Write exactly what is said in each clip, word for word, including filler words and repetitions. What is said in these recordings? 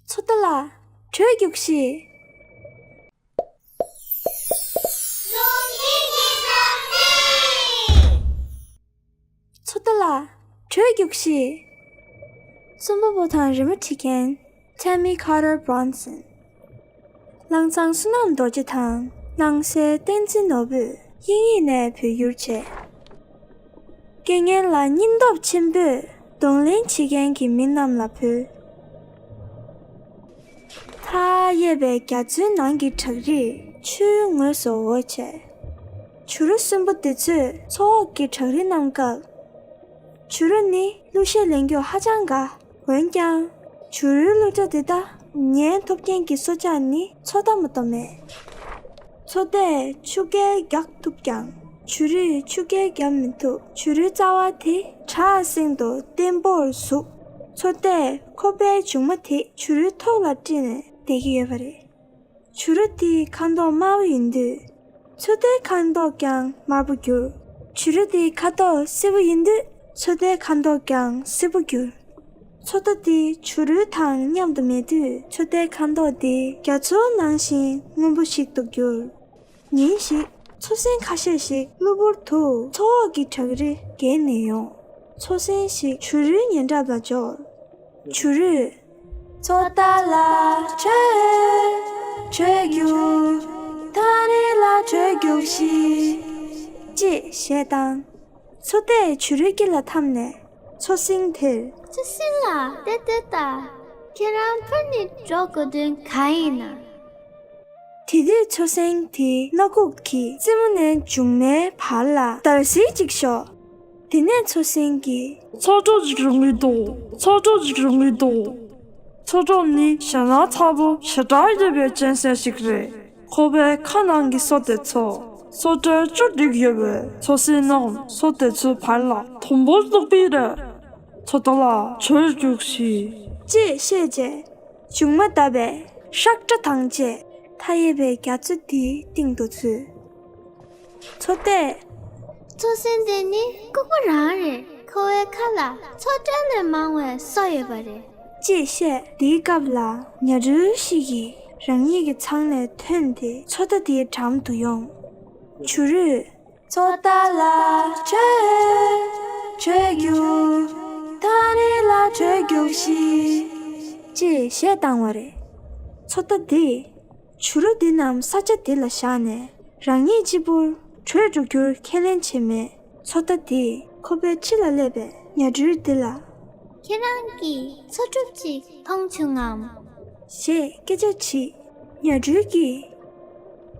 མཚོ་རྟ་ལགས། བྲོས་རྒྱུགས་ཤིག་མཚོ་རྟ་ལགས། བྲོས་རྒྱུགས་ཤིག་རྩོམ་པ་པོ་དང་རི་མོ་བྲིས་མཁན། Tammy Carter Bronson། ལང་ཚང་བསོད་ནམས་རྡོ་རྗེ་དང་སྣང་གསལ་བསྟན་འཛིན་ནོར་བུས་དབྱིན་ཡིག་ནས་བོད་བསྒྱུར་བྱས། རྐྱེན་ངན་ལ་སྙིང་སྟོབས་ཆེན་པོས་གདོང་ལེན་བྱེད་མཁན་གྱི་མི་རྣམས་ལ་ཕུལ། མཐའ་ཡས་པའི་རྒྱ་མཚོའི་ནང་གི་བྲག་རིས་ཆུའི་ངོས་སུ་འོད་བྱས། བྱུ་རུ་གསོན་པོ་འདི་ཚོས་མཚོ་འོག་གི་བྲག་རི་རྣམས་བཀབ། བྱུ་རུ་ནི་གླུ་གཞས་ལེན་རྒྱུར་ཧ་ཅང་དགའ། འོན་ཀྱང་། བྱུ་རུའི་གླུ་སྒྲ་འདི་དག་ཉན་ཐུབ་མཁན་གྱི་སྲོག་ཆགས་ནི་མཚོ་རྟ་མ་གཏོགས་མེད། མཚོ་རྟས་ཆུ་རྐྱལ་རྒྱག་ཐུབ་ཀྱང་། བྱུ་རུས་ཆུ་རྐྱལ་རྒྱག་མི་ཐུབ། བྱུ་རུའི་རྩ་བ་དེ་བྲག་གསེང་དུ་བརྟན་པོར་ཟུག་མཚོ་རྟས་ཁོ་པའི་མཇུག་མ་དེ་བྱུ་རུའི་ཐོག་ལ་དཀྲིས་ནས་བསྡད་ཀྱི་ཡོད་པ་རེད། བྱུ་རུ་དེའི་ཁ་མདོག་དམར་པོ་ཡིན་དུས། མཚོ་རྟའི་ཁ་མདོག་ཀྱང་དམར་པོ་འགྱུར། བྱུ་རུ་དེའི་ཁ་དོག་སེར་པོ་ཡིན་དུས། མཚོ་རྟའི་ཁ་མདོག་ཀྱང་སེར་པོ་འགྱུར། མཚོ་རྟ་དེ་བྱུ་རུ་དང་མཉམ་དུ་མེད་དུས། མཚོ་རྟའི་ཁ་མདོག་དེ་རྒྱ་མཚོ་ནང་བཞིན་སྔོན་པོ་ཞིག་ཏུ་འགྱུར། ཉིན་ཞིག་མཚོ་སེང་ཁ་ཤས་ཤིག་གློ་བུར་དུ་མཚོ་འོག་གི་བྲག་རི་བརྒལ་ནས་ཡོང་། མཚོ་སེང་ཞིག་བྱུ་རུའི་ཉེ་འགྲམ་ལ་འབྱོར། བྱུ་རུས། མཚོ་རྟ་ལགས་བྲོས། བྲོས་རྒྱུགས། ཐག་རིང་ལ་བྲོས་རྒྱུགས་ཤིག་ཅེས་གཞས་བཏང་། མཚོ་རྟས་བྱུ་རུའི་དཀྱིལ་ལ་འཐམས་ནས་མཚོ་སེང་དེར། མཚོ་སེང་ལགས། ལྟོས་ལྟོས་དང་། ཁྱེད་རང་ཕར་ནས་འགྲོ་དགོས་དོན་གང་ཡིན་ནམ། དེ་དུས་མཚོ་སེང་དེའི་སྣ་ཁུག་གི་རྩེ་མོ་ནས་མཇུག་མའི་བར་ལ་འདར་སིག་ཅིག་ཤོར། དེ་ནས་མཚོ་སེང་གིས། མཚོ་གྲོགས་ཅིག་རུང་གི་འདུག་མཚོ་གྲོགས་ཅིག་རུང་གི་འདུག་མཚོ་གྲོགས་ནི་ཞེད་སྣང་ཚ་པོ་ཞེ་དྲག་ཡོད་པའི་གཅན་གཟན་ཞིག་རེད། ཁོ་པའི་ཁ་ནང་གི་སོ་དེ་ཚོ་སོ་ཊར་བཅུ་བསྒྲིགས་ཡོད་པས། མཚོ་སེང་རྣམས་སོ་དེ་ཚོའི་བར་ལ་དུམ་བུར་གཏུགས་པས་རེད། མཚོ་རྟ་ལགས་བྲོས་རྒྱུགས་ཤིག་ཅེས་བཤད་རྗེས། མཇུག་མ་བརྡབས་པའི་ཧྲག་སྒྲ་དང་བཅས་མཐའ་ཡས་པའི་རྒྱ་མཚོ་དེའི་གཏིང་དུ་ཚུད། མཚོ་རྟས། མཚོ་སེང་དེ་ནི་ལྐུགས་པ་རང་རེད། ཁོ་བོའི་ཁ་ལ་མཚོ་ཊར་ལས་མང་བའི་སོ་ཡོད་པ་རེད། ཅེས་བཤད། དེའི་སྐབས་ལ་ཉ་སྦྲུལ་ཞིག་གིས་རང་ཉིད་ཀྱི་ཚང་ནས་ཐོན་ཏེ་མཚོ་རྟ་དེའི་འགྲམ་དུ་ཡོང་། བྱུ་རུས། མཚོ་རྟ་ལགས་བྲོས། བྲོས་རྒྱུགས། ཐག་རིང་ལ་བྲོས་རྒྱུགས་ཤིག་ཅེས་གཞས་བཏང་བ་རེད། མཚོ་རྟ་དེས་བྱུ་རུ་འདི་རྣམས་ས་ཆ་འདི་ལ་བཞག་ནས་རང་ཉིད་གཅིག་པུར་བྲོས་འགྲོ་རྒྱུར་ཁས་ལེན་བྱས་མེད། མཚོ་རྟ་དེས་ཁོ་པའི་འཁྲིས་ལ་སླེབས་པའི་ཉ་སྦྲུལ་དེ་ལ། ཁྱེད་རང་གིས་མཚོ་འབྲུག་ཅིག་མཐོང་བྱུང་ངམ། ཞེས་སྐད་ཆ་དྲིས། ཉ་སྦྲུལ་གྱིས།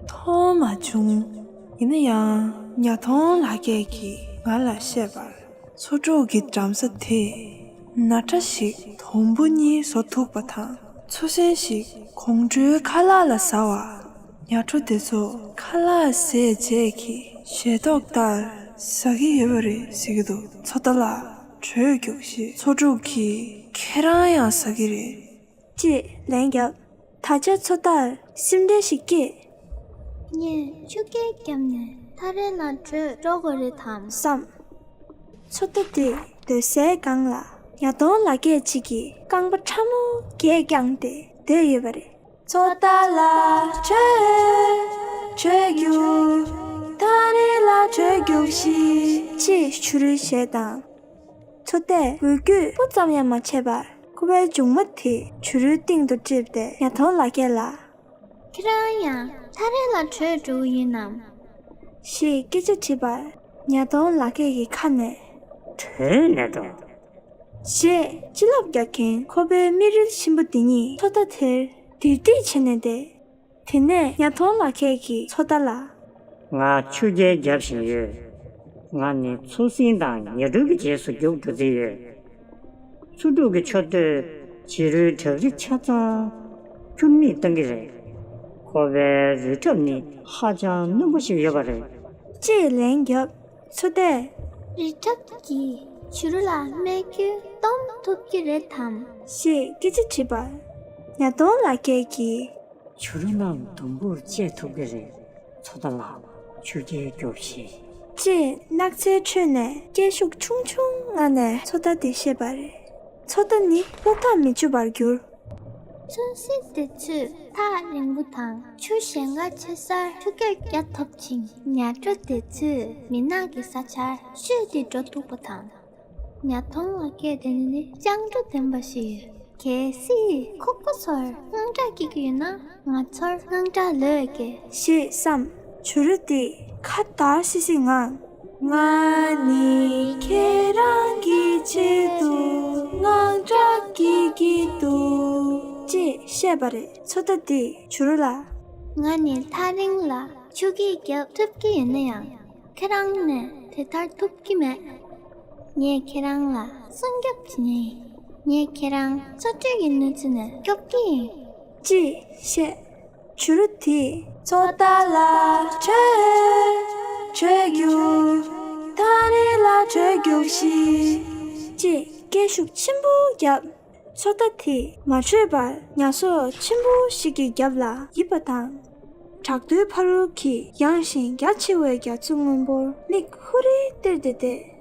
མཐོང་མ་བྱུང་། ཡིན་ན་ཡང་ཉ་གདོང་ལག་སྐྱེས་ཀྱིས་ང་ལ་བཤད་པར། མཚོ་འབྲུག་གི་འགྲམ་ས་དེས་ཉ་ཁྲ་ཞིག་དུམ་བུ་གཉིས་བཟོ་ཐུབ་པ་དང་། མཚོ་སེང་ཞིག་དགོང་དྲོའི་ཁ་ལག་ལ་ཟ་བར་ཉ་གྲོ་དེ་ཚོ་ཁ་ལག་བཟས་རྗེས་ཀྱི་ཞལ་ཏོག་ལྟར་ཟ་གི་ཡོད་པ་རེད་ཟེར་གྱི་འདུག་མཚོ་རྟ་ལགས་བྲོས་རྒྱུགས་ཤིག་མཚོ་འབྲུག་གིས་ཁྱེད་རང་ཡང་ཟ་གི་རེད། ཅེས་ལན་བརྒྱབ། ད་ཆ་མཚོ་རྟར་སེམས་ཁྲལ་ཞིག་སྐྱེས། ངས་ཆུ་རྐྱལ་བརྒྱབ་ནས་ཐག་རིང་ལ་བྲོས་འགྲོ་དགོས་རེད་དམ་བསམ། མཚོ་རྟ་དེ་སྡོད་སའི་སྒང་ལ་ཉ་གདོང་ལག་སྐྱེས་གཅིག་གིས་རྐང་པ་ཕྲ་མོ་བརྒྱད་བརྐྱངས་ཏེ་སྡོད་ཡོད་པ་རེད། མཚོ་རྟ་ལགས་བྲོས། བྲོས་རྒྱུགས། ཐག་རིང་ལ་བྲོས་རྒྱུགས་ཤིག་ཅེས་བྱུ་རུས་གཞས་བཏང་། མཚོ་རྟས་འགུལ་སྐྱོད་སྤུ་ཙམ་ཡང་མ་བྱས་པར་ཁོ་པའི་མཇུག་མ་དེ་བྱུ་རུའི་སྟེང་དུ་དཀྲིས་ཏེ་ཉ་གདོང་ལག་སྐྱེས་ལ། ཁྱེད་རང་ཡང་ཐག་རིང་ལ་བྲོས་འགྲོ་གི་ཡིན་ནམ། ཞེས་སྐད་ཆ་དྲིས་པར་ཉ་གདོང་ལག་སྐྱེས་ཀྱི་ཁ་ནས། བྲོས་ནས་འགྲོ། ཞེས་གཅིག་ལབ་རྒྱག་གིན་ཁོ་པའི་མིག་རིལ་ཆེན་པོ་འདི་གཉིས་མཚོ་རྟ་དེར་དིར་དིར་བྱས་ནས་བསྡད། དེ་ནས་ཉ་གདོང་ལག་སྐྱེས་ཀྱིས་མཚོ་རྟ་ལ། ང་ཆུ་རྐྱལ་རྒྱབ་བཞིན་ཡོད། ང་ནི་མཚོ་སེང་དང་ཉ་སྦྲུལ་གྱི་རྗེས་སུ་རྒྱུགས་འགྲོ་རྩིས་ཡོད། མཚོ་འབྲུག་གི་མཆུ་ཏོས་བྱུ་རུའི་བྲག་རི་ཆ་ཚང་ཁྱུར་མིད་གཏོང་གི་རེད། ཁོ་པའི་རུས་ཁྲབ་ནི་ཧ་ཅང་རྣོན་པོ་ཞིག་ཡོད་པ་རེད། ཅེས་ལན་བརྒྱབ། མཚོ་རྟས། རུས་ཁྲབ་ཀྱིས་བྱུ་རུ་ལ་རྨས་སྐྱོན་སྟོན་ཐུབ་ཀྱི་རེད་དམ། ཞེས་སྐད་ཆ་དྲིས་པར། ཉ་གདོང་ལག་སྐྱེས་ཀྱིས། བྱུ་རུ་རྣམས་དུམ་བུར་བཅད་ཐུབ་ཀྱི་རེད། མཚོ་རྟ་ལགས་ཆུ་རྐྱལ་རྒྱོབས་ཤིག་ཅེས་ནགས་ཚལ་ཁྲོད་ནས་སྐད་ཤུགས་ཆུང་ཆུང་ངང་ནས་མཚོ་རྟ་དེ་བཤད་པ་རེད། མཚོ་རྟ་ནི་བློ་ཐག་མི་ཆོད་པར་གྱུར། ཆུ་སྲིན་དེ་ཚོས་ཐག་རིང་པོ་དང་ཆུ་ཞེང་ཁ་ཆེ་སར་ཆུ་རྐྱལ་རྒྱག་ཐུབ་ཅིང་། ཉ་གྲོ་དེ་ཚོས་མུན་ནག་གི་ས་ཆར་བཤུད་དེ་འགྲོ་ཐུབ་པ་དང་། ཉ་ཐོང་ལ་སྐད་དེ་ནི་སྤྱང་གྲུང་ལྡན་པ་ཞིག་ཡོད། གལ་སྲིད་ཁོ་ཁོ་ཚོར་དངངས་སྐྲག་སྐྱེ་གི་ཡོད་ན། ང་ཚོར་དངངས་སྐྲག་ལོས་སྐྱེ། ཞེས་བསམ། བྱུ་རུ་དེས་ཁ་འདར་སིག་སིག་ངང་། ང་ནི་ཁྱེད་རང་གི་ཆེད་དུ་དངངས་སྐྲག་སྐྱེ་གི་འདུག་ཅེས་བཤད་པ་རེད། མཚོ་རྟ་དེས་བྱུ་རུ་ལ། ང་ནི་ཐག་རིང་ལ་ཆུ་རྐྱལ་རྒྱག་ཐུབ་ཀྱི་ཡོད་ན་ཡང་། ཁྱེད་རང་ནས་དེ་ལྟར་ཐུབ་ཀྱི་མེད། ངས་ཁྱེད་རང་ལ་སྲུང་སྐྱོབ་བྱེད་ངེས་ཡིན། ངས་ཁྱེད་རང་མཚོ་དྲོད་ཀྱི་གནོད་འཚེ་ནས་སྐྱོབ་ཀྱི་ཡིན། ཅེས་བཤད། བྱུ་རུ་དེས་མཚོ་རྟ་ལ་བྲོས། བྲོས་རྒྱུགས། ཐག་རིང་ལ་བྲོས་རྒྱུགས་ཤིག་ཅེས་སྐད་ཤུགས་ཆེན་པོ་བརྒྱབ། མཚོ་རྟ་དེས་མ་བྲོས་པར་ཉ་ཟོག་ཆེན་པོ་ཞིག་གི་རྒྱབ་ལ་ཡིབ་པ་དང་། བྲག་རྡོའི་ཕ་རོལ་གྱི་ཡངས་ཤིང་རྒྱ་ཆེ་བའི་རྒྱ་མཚོ་སྔོན་པོར་མིག་ཧུར་རེ་གཏད་དེ་བསྡད།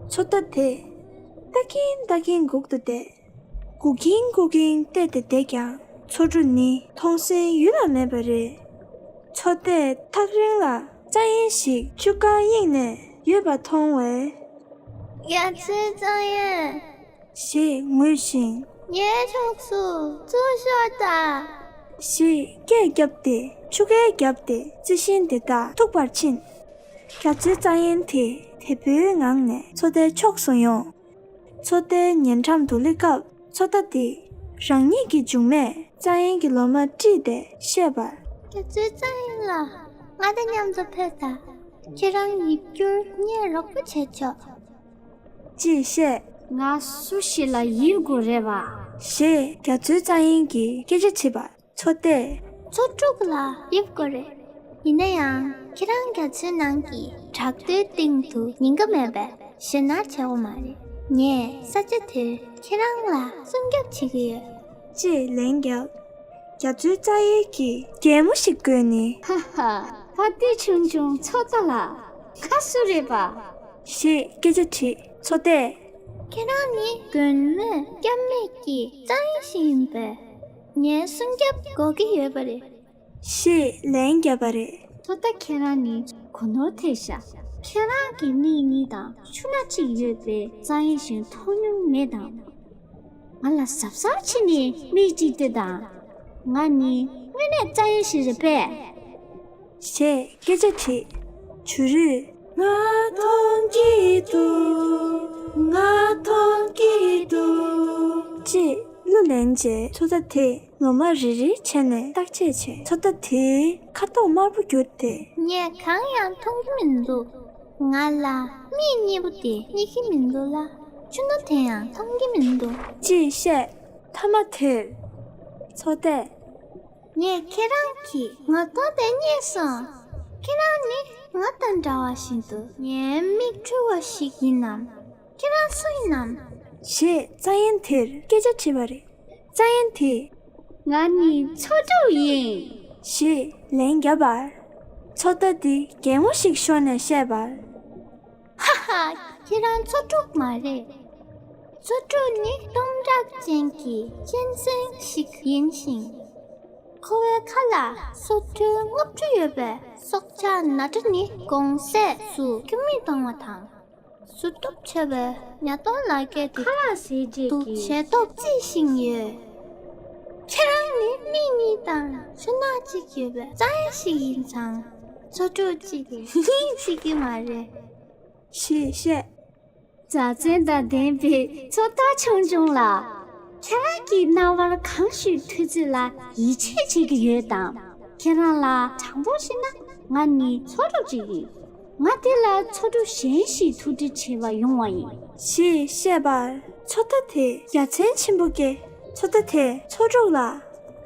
མཚོ་རྟ་དེས་ལྟ་གིན་ལྟ་གིན་སྒུག་ཏུ་བསྡད། སྒུག་གིན་སྒུག་གིན་བལྟས་ཏེ་བསྡད་ཀྱང་མཚོ་གྲུ་ནི་མཐོང་སའི་ཡུལ་ལ་མེད་པ་རེད། མཚོ་རྟས་ཐག་རིང་ལ་རྩྭ་ཡན་ཞིག་ཆུ་ཁར་གཡེང་ནས་ཡོད་པ་མཐོང་བས། རྒྱ་མཚོའི་རྩྭ་ཡན། ཞེས་ངུས་ཤིང་། ངའི་ཕྱོགས་སུ་ཚུར་ཤོག་དང་། ཞེས་སྐད་བརྒྱབ་སྟེ་ཆུ་རྐྱལ་བརྒྱབ་སྟེ་རྩི་ཤིང་དེ་དག་ཐུག་པར་ཕྱིན། རྒྱ་མཚོའི་རྩྭ་ཡན་དེ་དལ་བུའི་ངང་ནས་མཚོ་རྟའི་ཕྱོགས་སུ་ཡོང་། མཚོ་རྟའི་ཉེ་འགྲམ་དུ་སླེབས་སྐབས་མཚོ་རྟ་དེས་རང་ཉིད་ཀྱི་མཇུག་མས་རྩྭ་ཡན་གྱི་ལོ་མ་དཀྲིས་ཏེ་བཤད་པར། རྒྱ་མཚོའི་རྩྭ་ཡན་ལགས། ང་དང་མཉམ་དུ་ཕེབས་དང་། ཁྱེད་རང་ཡིབ་རྒྱུར་ངས་རོགས་པ་བྱེད་ཆོག་ཅེས་བཤད། ང་སུ་ཞིག་ལ་ཡིབ་དགོས་རེད་པ། ཞེས་རྒྱ་མཚོའི་རྩྭ་ཡན་གྱིས་སྐད་ཆ་དྲིས་པར། མཚོ་རྟས། མཚོ་འབྲུག་ལ་ཡིབ་དགོས་རེད། ཡིན་ན་ཡང་ཁྱེད་རང་རྒྱ་མཚོའི་ནང་གི་བྲག་རྡོའི་སྟེང་དུ་ཉེན་ཁ་མེད་པས་ཞེད་སྣང་བྱེད་དགོས་མ་རེད། ངས་ས་ཆ་དེར་ཁྱེད་རང་ལ་སྲུང་སྐྱོབ་བྱེད་ཀྱི་ཡོད། ཅེས་ལན་བརྒྱབ། རྒྱ་མཚོའི་རྩྭ་ཡན་གྱིས་གད་མོ་ཞིག་དགོད་ནས། ཧ་ཧ། ཕ་ཏི་ཆུང་ཆུང་མཚོ་རྟ་ལགས། ཁ་སུ་རེད་པ། ཞེས་སྐད་ཆ་དྲིས། མཚོ་རྟས། ཁྱེད་རང་ནི་མགོན་མེད་སྐྱབས་མེད་ཀྱི་རྩྭ་ཡན་ཞིག་ཡིན་པས། ངའི་སྲུང་སྐྱོབ་དགོས་ཀྱི་ཡོད་པ་རེད། ཞེས་ལན་བརྒྱབ་པ་རེད། མཚོ་རྟ་ཁྱེད་རང་ནི་གོ་ནོར་ཐེབས་ཤག་ཁྱེད་རང་གི་མིག་གཉིས་དང་ཆུ་སྣ་གཅིག་ཡོད་པའི་རྩྭ་ཡན་ཞིག་མཐོང་མྱོང་མེད་དམ། ང་ལ་གཟབ་གཟབ་བྱས་ནས་མིག་གཅིག་ལྟོས་དང་། ང་ནི་དངོས་གནས་རྩྭ་ཡན་ཞིག་རེད་པས། ཞེས་སྐད་ཆ་དྲིས། བྱུ་རུས། ང་མཐོང་གི་འདུག་ང་མཐོང་གི་འདུག་ཅེས་གླུ་ལེན་རྗེས་མཚོ་རྟ་དེས་ལོ་མ་རེ་རེ་བྱས་ནས་བརྟག་དཔྱད་བྱས། མཚོ་རྟ་དེའི་ཁ་དོག་དམར་པོ་གྱུར་ཏེ། ངས་གང་ཡང་མཐོང་གི་མི་འདུག་ང་ལ་མིག་གཉིས་པོ་དེ་རྙེད་ཀྱི་མི་འདུག་ལ། ཆུ་སྣ་དེ་ཡང་མཐོང་གི་མི་འདུག་ཅེས་བཤད། མཐའ་མ་དེར་མཚོ་རྟས། ངས་ཁྱེད་རང་གི་ངོ་གདོང་དེ་རྙེད་སོང་། ཁྱེད་རང་ནི་ང་དང་འདྲ་བ་ཞིག་འདུག་ངའི་མིག་འཁྲུལ་བ་ཞིག་ཡིན་ནམ། ཁྱེད་རང་སུ་ཡིན་ནམ། ཞེས་རྩྭ་ཡན་དེར་སྐད་ཆ་དྲིས་པ་རེད། རྩྭ་ཡན་དེས། ང་ནི་མཚོ་འབྲུག་ཡིན། ཞེས་ལན་བརྒྱབ་པར། མཚོ་རྟ་དེས་གད་མོ་ཞིག་ཤོར་ནས་བཤད་པར། ཧ་ཧ། ཁྱེད་རང་མཚོ་འབྲུག་མ་རེད། མཚོ་འབྲུག་ནི་གཏུམ་དྲག་ཅན་གྱི་གཅན་གཟན་ཞིག་ཡིན་ཞིང་། ཁོ་བོའི་ཁ་ལ་སོ་ཐུར་ལྔ་བཅུ་ཡོད་པའི་སྲོག་ཆགས་ནག་ཁྲ་ནི་དགོང་ཟས་སུ་ཁྱུར་མིད་གཏོང་བ་དང་། གཟུགས་སྟོབས་ཆེ་བའི་ཉ་སྟོང་ལ་སྐད་དེ་ཁ་ལག་ཟས་བཅད་དུ་ཀྱི་ཞལ་ཏོག་རྩི་བཞིན་ཡོད། ཁྱེད་རང་ནི་མིག་གཉིས་དང་ཆུ་སྣ་གཅིག་ཡོད་པའི་རྩྭ་ཡན་ཞིག་ཡིན་ཙང་མཚོ་འབྲུག་ཅིག་ཡིན་སྲིད་ཀྱི་མ་རེད། ཞེས་བཤད། མཛའ་བརྩེ་དང་ལྡན་པའི་མཚོ་རྟ་ཆུང་ཆུང་ལགས། ཁྱེད་རང་གི་རྣ་བར་གང་ཞིག་ཐོས་ཚུལ་ལ་ཡིད་ཆེས་བྱེད་ཀྱི་ཡོད་དམ། ཁྱེད་རང་ལ་དྲང་པོ་བཤད་ན་ང་ནི་མཚོ་འབྲུག་ཅིག་ཡིན། ང་འདི་ལ་མཚོ་འབྲུག་གཞན་ཞིག་ཐུག་འཕྲད་བྱེད་པར་ཡོང་བ་ཡིན། ཞེས་བཤད་པར་མཚོ་རྟ་དེས་རྒྱ་མཚན་ཆེན་པོ་སྐྱེས། མཚོ་རྟ་དེས་མཚོ་འབྲུག་ལ།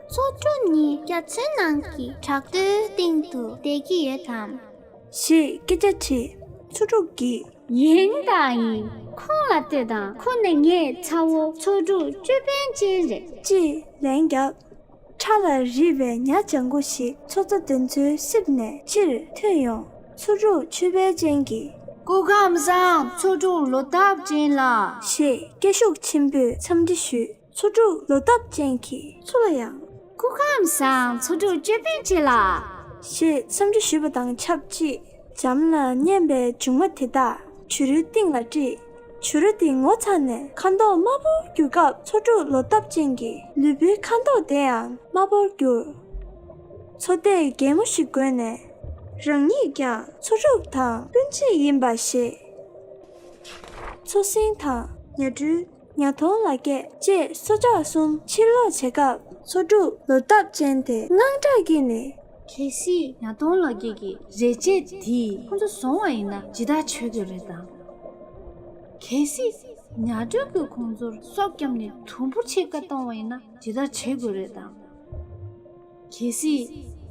མཚོ་འབྲུག་ནི་རྒྱ་མཚོའི་ནང་གི་བྲག་རྡོའི་སྟེང་དུ་བསྡད་ཀྱི་ཡོད་དམ། ཞེས་སྐད་ཆ་དྲིས། མཚོ་འབྲུག་གིས། ཡིན་དང་ཡིན། ཁོང་ལ་ལྟོས་དང་། ཁོ་ནི་ངའི་ཚ་བོ་མཚོ་འབྲུག་ཅོད་པན་ཅན་རེད། ཅེས་ལན་བརྒྱབ། ཁྲ་ལ་རིད་པའི་ཉ་ལྗང་གུ་ཞིག་མཚོ་རྟ་དེ་ཚོའི་གསེབ་ནས་ཕྱིར་ཐོན་ཡོང་། མཚོ་འབྲུག་ཅོད་པན་ཅན་གྱིས། སྐུ་ཁམས་བཟང་མཚོ་འབྲུག་ལོ་འདབ་ཅན་ལགས། ཞེས་སྐད་ཤུགས་ཆེན་པོས་འཚམས་འདྲི་ཞུས། མཚོ་འབྲུག་ལོ་འདབ་ཅན་གྱི་མཚོ་ལ་ཡང་། སྐུ་ཁམས་བཟང་། མཚོ་འབྲུག་ཅོད་པན་ཅན་ལགས། ཞེས་འཚམས་འདྲི་ཞུས་པ་དང་ཆབས་ཅིག་འཇམ་ལ་མཉེན་པའི་འབྱུང་བ་དེ་དག་བྱུ་རུའི་སྟེང་ལ་དཀྲིས། བྱུ་རུ་དེ་ངོ་ཚ་ནས་ཁ་མདོག་དམར་པོར་གྱུར་སྐབས་མཚོ་འབྲུག་ལོ་འདབ་ཅན་གྱི་ལུས་པོའི་ཁ་མདོག་དེ་ཡང་དམར་པོར་གྱུར། མཚོ་དེས་གད་མོ་ཞིག་དགོད་ནས། རང་ཉིད་ཀྱང་མཚོ་འབྲུག་དང་སྤུན་མཆེད་ཡིན་པ་ཤེས། མཚོ་སྲིན་དང་ཉ་སྦྲུལ། ཉ་གདོང་ལ་སྐད་ཅེས་སྲོག་ཆགས་གསུམ་ཕྱིར་ལོག་བྱེད་སྐབས་མཚོ་འབྲུག་ལོ་འདབ་ཅན་དེ་དངངས་སྐྲག་སྐྱེས་ནས། གལ་སྲིད་ཉ་གདོང་ལ་སྐད་ཀྱི་རེ་ཆད་དེས་ཁོ་ཚོ་བཟུང་བ་ཡིན་ན་ཇི་ལྟར་བྱེད་དགོས་རེད་དམ། གལ་སྲིད་ཉ་སྦྲུལ་གྱིས་ཁོང་ཚོར་སོ་བརྒྱབ་ནས་དུམ་བུར་ཕྱེད་ཀ་བཏང་བ་ཡིན་ན་ཇི་ལྟར་བྱེད་དགོས་རེད་དམ། གལ་སྲིད་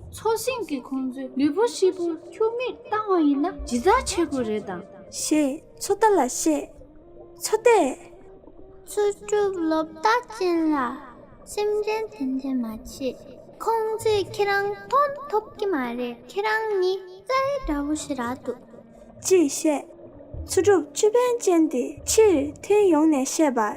མཚོ་སྲིན་གྱིས་ཁོང་ཚོའི་ལུས་པོ་ཧྲིལ་པོར་ཁྱུར་མིད་བཏང་བ་ཡིན་ན་ཇི་ལྟར་བྱེད་དགོས་རེད་དམ། ཞེས་མཚོ་རྟ་ལ་བཤད། མཚོ་རྟས། མཚོ་འབྲུག་ལོ་འདབ་ཅན་ལགས། སེམས་ཁྲལ་དེ་འདྲ་མ་བྱེད། ཁོང་ཚོས་ཁྱེད་རང་མཐོང་ཐུབ་ཀྱི་མ་རེད། ཁྱེད་རང་ནི་རྩྭ་འདྲ་བོ་ཞིག་རེད་འདུག་ཅེས་བཤད། མཚོ་འབྲུག་ཅོད་པན་ཅན་དེ་ཕྱིར་ཐོན་ཡོང་ནས་བཤད་པར།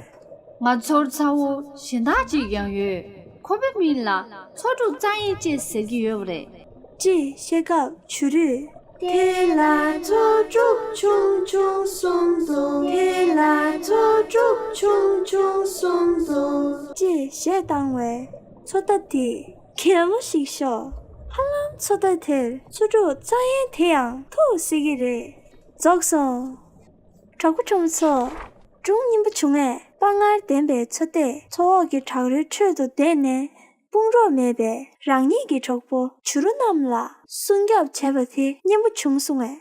ང་ཚོར་ཚ་བོ་གཞན་དག་ཅིག་ཡང་ཡོད། ཁོ་པའི་མིང་ལ་མཚོ་འབྲུག་རྩྭ་ཡན་ཅེས་ཟེར་གྱི་ཡོད་པ་རེད། ཅེས་བཤད་སྐབས་བྱུ་རུས། དེ་ལ་མཚོ་འབྲུག་ཆུང་ཆུང་གསུམ་འདུག་དེ་ལ་མཚོ་འབྲུག་ཆུང་ཆུང་གསུམ་འདུག་ཅེས་གཞས་བཏང་བས་མཚོ་རྟ་དེས་གད་མོ་ཞིག་ཤོར། ཧ་ལམ་མཚོ་རྟ་དེར་མཚོ་འབྲུག་རྩྭ་ཡན་དེ་ཡང་ཐུག་སྲིད་ཀྱི་རེད། རྫོགས་སོང་། གྲོགས་པོ་ཁྲོམ་ཚོ། སྒྲུང་སྙན་པོ་བྱུང་ངས། དཔའ་ངར་ལྡན་པའི་མཚོ་རྟས་མཚོ་འོག་གི་བྲག་རིའི་ཁྲོད་དུ་བསྡད་ནས་དཔུང་རོགས་མེད་པའི་རང་ཉིད་ཀྱི་གྲོགས་པོ་བྱུ་རུ་རྣམས་ལ་སྲུང་སྐྱོབ་བྱས་པ་དེ་སྙན་པོ་བྱུང་སོང་ངས།